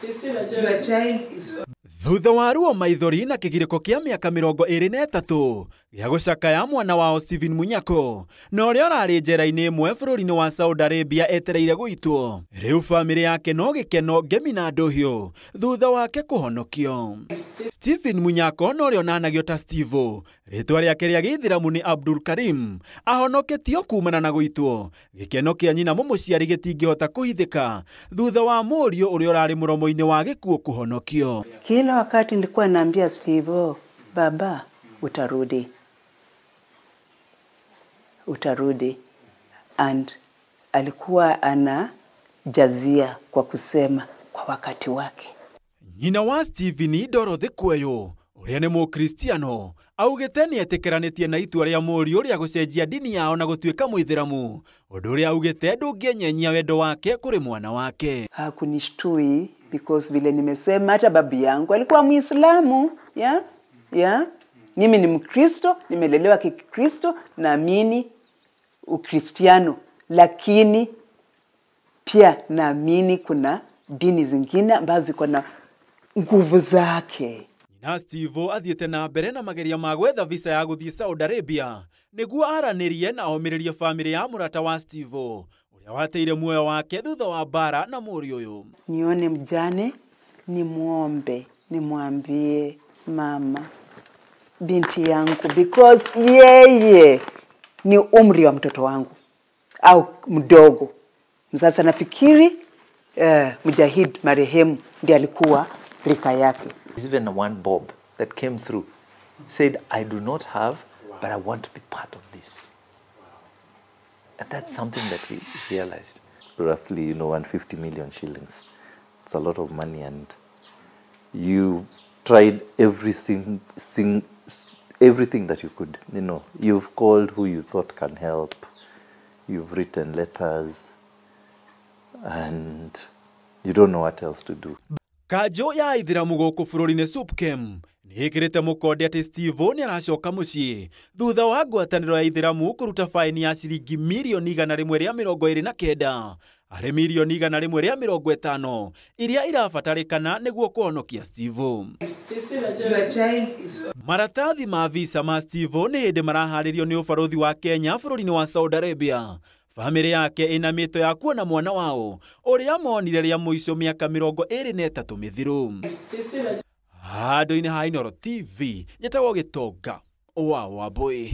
Your child is Thutha wa ruo maithori na kĩgirĩko kĩa mĩaka 23 gĩa gũcakaya mwana wao Stephen Munyako na ũrĩa ũrarĩ njera-inĩ ĩmwe bũrũri-inĩ wa Saudi Arabia etereire gũitwo, rĩu bamĩrĩ yake no gĩkeno ngemi na ndũhiũ thutha wake kũhonokio. Stephen Munyako na ũrĩa onanagio ta Steve, rĩtwa rĩake rĩa gĩithĩramu nĩ Abdul Karim, ahonoketio kumana na gũitwo. Gĩkeno kĩa nyina mũmũciari gĩtingĩhota kũhithĩka thutha wa mũriũ ũrĩa ũrarĩ mũromo-inĩ wa gĩkuũ kũhonokio. Kila wakati nilikuwa naambia Steve, baba utarudi, utarudi, and alikuwa anajazia kwa kusema kwa wakati wake. Nyina wa Stephen Dorothy Kweyo ũrĩa nĩ mũkristiano augĩte nĩ etĩkĩranĩtie na itua rĩa mũriũ rĩa gũcenjia ndini yao na gũtuĩka mũithĩramu, ũndũ ũrĩa augĩte ndũngĩenyenyia wendo wake kũrĩ mwana wake. Hakunishtui because vile nimesema hata babu yangu alikuwa Muislamu, yeah? Yeah? Mimi ni Mkristo, nimelelewa Kikristo, naamini Ukristiano, lakini pia naamini kuna dini zingine ambazo ziko na nguvu zake. Nyina Steve athiĩte na mbere na mageria ma gwetha visa ya gũthiĩ Saudi Arabia nĩguo aranĩrie na omĩrĩrie bamĩrĩ ya mũrata wa Steve ũrĩa wateire muoyo wake thutha wa mbara na mũriũ ũyũ. Nione mjane, nimuombe, nimwambie mama, binti yangu, because yeye ni umri wa mtoto wangu au mdogo. Sasa nafikiri Mujahid marehemu ndiye alikuwa rika yake. Even one bob that came through said, I do not have, but I want to be part of this. And that's something that we realized. Roughly, 150 million shillings. It's a lot of money, and you've tried everything that you could. You've called who you thought can help. You've written letters, and you don't know what else to do. Kanjũ ya ithĩramu gũkũ bũrũri-inĩ SUPKEM nĩ ĩkĩrĩte mũkonde atĩ Steve nĩ aracoka mũciĩ thutha wa ngwatanĩro ya ithĩramu kũruta baini ya ciringi mirioni 129 harĩ mirioni 150 iria irabatarĩkana nĩguo kũhonokia Steve. Your child is Maratathi ma visa ma Steve nĩ hĩndĩ maraharĩrio nĩ ũbarũthi wa Kenya bũrũri-inĩ wa Saudi Arabia. Bamĩrĩ yake ĩna mĩto ya kuona mwana wao ũrĩa monire rĩa mũico mĩaka 23 mĩthiru. Handũ-inĩ ha Inooro TV, njĩtagwo Gĩtonga wa Wambũi.